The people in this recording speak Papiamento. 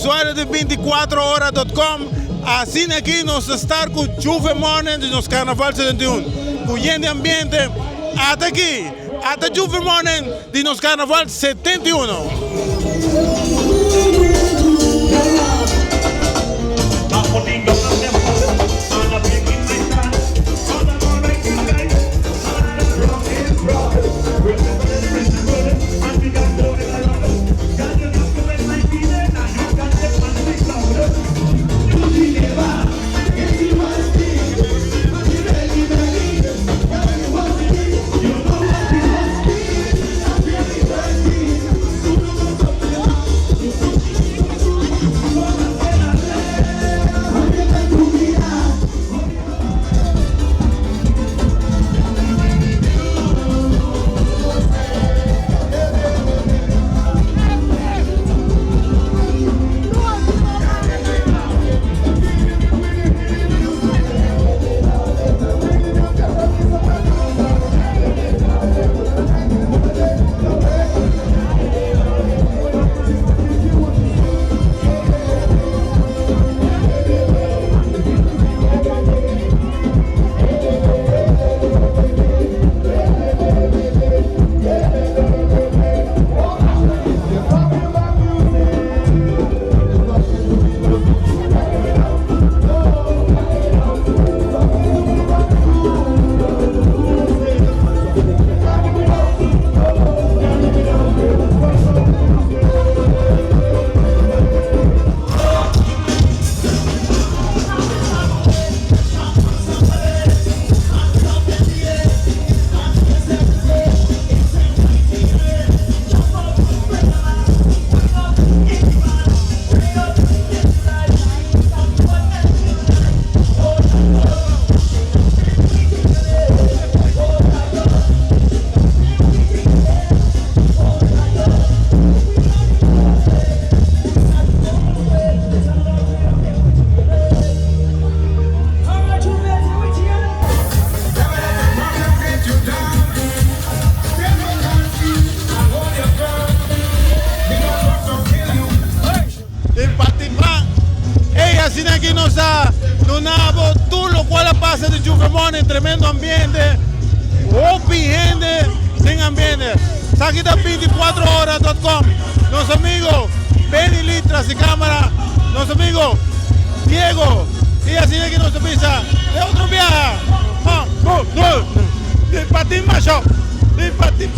Usuario di 24ora.com, asina aki nos ta start ku Juve Morning di nos Carnaval 71. Ku yen di ambiente, ata aki, ata Juve Morning di nos Carnaval 71. Tin participant. Ey, asina aki nos ta duna bo tur locual a pasa di Juve Morning. Tremendo ambiente. Hopi hende den ambiente. Esaki ta 24ora.com. Nos amigo Benny Lee tras di camara. Nos amigo Diego. Y asina aki nos ta bisa de otro biaha. Un, dos, tres. Di patin masho. Di patin.